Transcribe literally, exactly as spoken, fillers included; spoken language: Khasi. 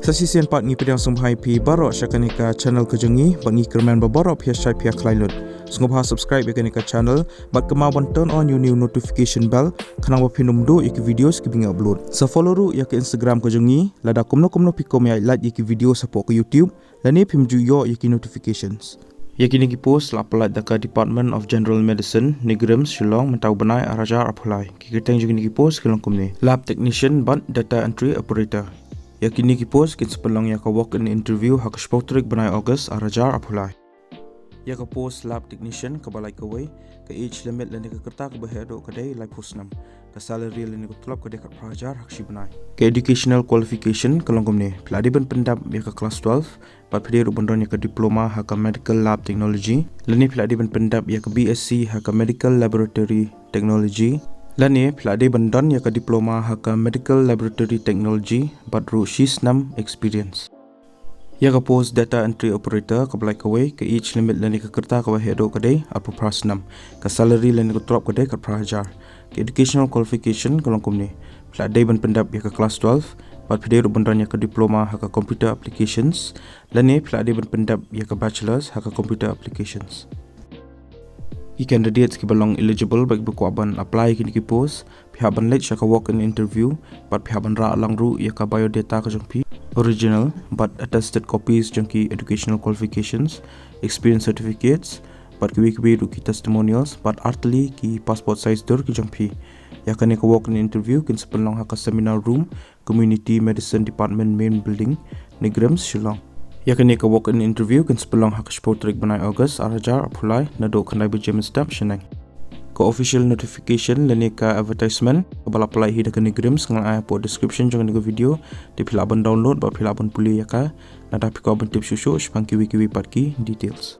Te shisien pat ngi pdiang sngewbha ïa phi baroh sha kane ka channel ka jong ngi, bad ngi kyrmen ba baroh phi ïa shait phi ïa khlaiñ lut. Sngewbha subscribe ïa kane ka channel, bad kynmaw ban turn on ïa une u notification bell, khnang ba phin ym duh ïa ki videos kiba ngi upload. Sa follow ruh ïa ka Instagram ka jong ngi, lada kumno kumno phi kwah ban ïa like ïa ki videos hapoh ka YouTube, lane phim ju ïoh ïa ki notifications. Ïa kine ki post la pynlait da ka Department of General Medicine, NEIGRIHMS, Shillong, mynta u bnai ar hajar arphew lai. Ki kyrteng jong kine ki post ki long kumne: Lab Technician bad Data Entry Operator. Ïa kine ki post kin sa pynlong ïa ka walk-in interview ha ka shiphew tarik bnai August ar hajar arphew lai. Ïa ka post Lab Technician kaba lait kawei, ka age limit lane ka rta kaba heh haduh ka dei laiphew snem. Ka salary lane ka tulop ka dei khatphra hajar ha ka shi bnai. Ka educational qualification ka long kumne: phi la dei ban pyndap ïa ka class twelve, bad phi dei ruh ban don ïa ka diploma ha ka medical lab technology, lane phi la dei ban pyndap ïa ka B S c ha ka medical laboratory technology, lane phi la dei ban don ïa ka diploma ha ka medical laboratory technology bad ruh shi snem experience. Ïa ka post Data Entry Operator kaba lait kawei, ka age limit lane ka rta kaba heh haduh ka dei arphew phra snem. Ka salary lane ka tulop ka dei khatphra hajar. Ka educational qualification ka long kumne: phi la dei ban pyndap ïa ka class twelve, bad phi dei ruh ban don ïa ka diploma ha ka computer applications, lane phi la dei ban pyndap ïa ka bachelors ha ka computer applications. Ki candidates kiba long eligible bad kiba kwah ban apply ïa kine ki post, phi hap ban leit sha ka walk-in interview, bad phi hap ban rah lang ruh ïa ka biodata ka jong phi, original bad attested copies jong ki educational qualifications, experience certificates, bad kiwei kiwei ruh ki testimonials, bad artylli ki passport size dur ki jong phi. Ïa kane ka walk-in interview kin sa pynlong ha ka seminar room, Community Medicine Department, Main Building, NEIGRIHMS, Shillong. Ïa kane ka walk-in interview kin sa pynlong ha ka shiphew tarik bnai August ar hajar arphew lai, naduh khyndai baje mynstep shaneng. Ka official notification lane ka advertisement kaba la pynlait hi da ka NEIGRIHMS nga la ai hapoh description jong kane ka video, te phi lah ban download bad phi lah ban pule ïa ka, lada phi kwah ban tip shuh shuh shaphang kiwei kiwei pat ki details.